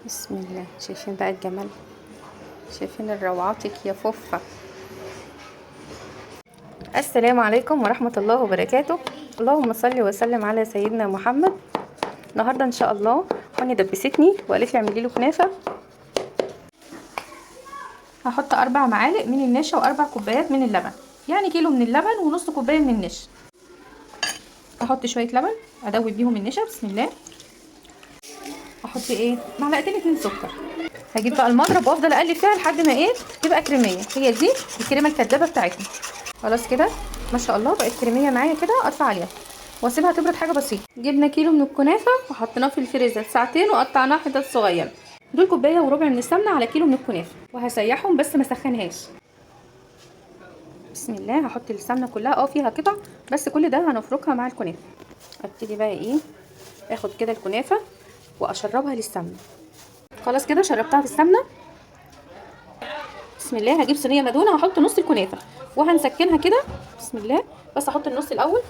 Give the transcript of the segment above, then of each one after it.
بسم الله. شايفين بقى الجمال؟ شايفين الروعاتك يا فوفة. السلام عليكم ورحمة الله وبركاته. اللهم صل وسلم على سيدنا محمد. النهارده ان شاء الله حني دبستني وقالت لي اعملي له كنافه. هحط 4 معالق من النشا و4 كوبايات من اللبن، يعني كيلو من اللبن ونص كوباية من النشا. هحط شوية لبن ادوب بيهم النشا. بسم الله. هحط ايه؟ معلقتين 2 سكر. هجيب بقى المضرب وافضل اقلب فيها لحد ما ايه تبقى كريميه. هي دي الكريمة الكدابه بتاعتنا. خلاص كده ما شاء الله بقت كريميه معايا كده. اطفي عليها واسيبها تبرد حاجة بسيطة. جبنا كيلو من الكنافه وحطيناه في الفريزر ساعتين وقطعناه حتت صغيرة. دول كوباية وربع من السمنة على كيلو من الكنافه، وهسيحهم بس ما سخنهاش. بسم الله. هحط السمنة كلها، فيها قطع بس كل ده هنفركها مع الكنافه. ابتدي بقى ايه، اخد كده الكنافه واشربها للسمنه. خلاص كده شربتها في السمنة. بسم الله. هجيب صينية مدهونه وهحط نص الكنافه وهنسكنها كده. بسم الله. بس احط النص الاول.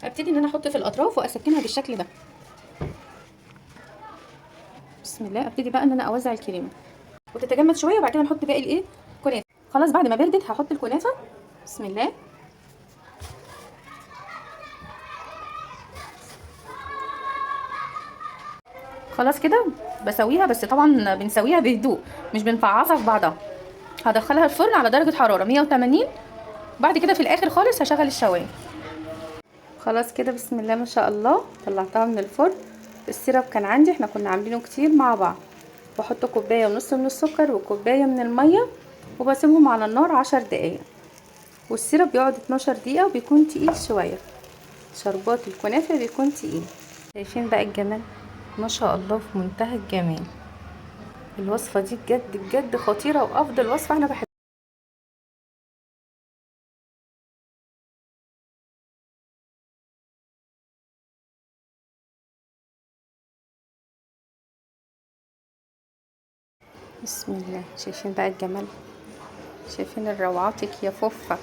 ابتدي ان انا احط في الاطراف واسكنها بالشكل ده. بسم الله. ابتدي بقى ان انا اوزع الكريمة وتتجمد شوية، وبعد كده نحط باقي الايه كنافه. خلاص بعد ما بردت هحط الكنافه. بسم الله. خلاص كده بسويها، بس طبعا بنسويها بهدوء مش بنفعصها في بعضها. هدخلها الفرن على درجه حرارة 180. بعد كده في الاخر خالص هشغل الشوايه. خلاص كده بسم الله ما شاء الله طلعتها من الفرن. السيرب كان عندي، احنا كنا عاملينه كتير مع بعض. بحط كوباية ونص من السكر وكوبايه من المية وبسيبهم على النار 10 دقايق، والسيرب بيقعد 12 دقيقة وبيكون تقيل شوية. شربات الكنافه بيكون تقيل. شايفين بقى الجمال؟ ما شاء الله في منتهى الجمال. الوصفة دي بجد بجد خطيرة وافضل وصفه انا بحبها. بسم الله. شايفين بقى الجمال؟ شايفين الروعاتك يا فوفة.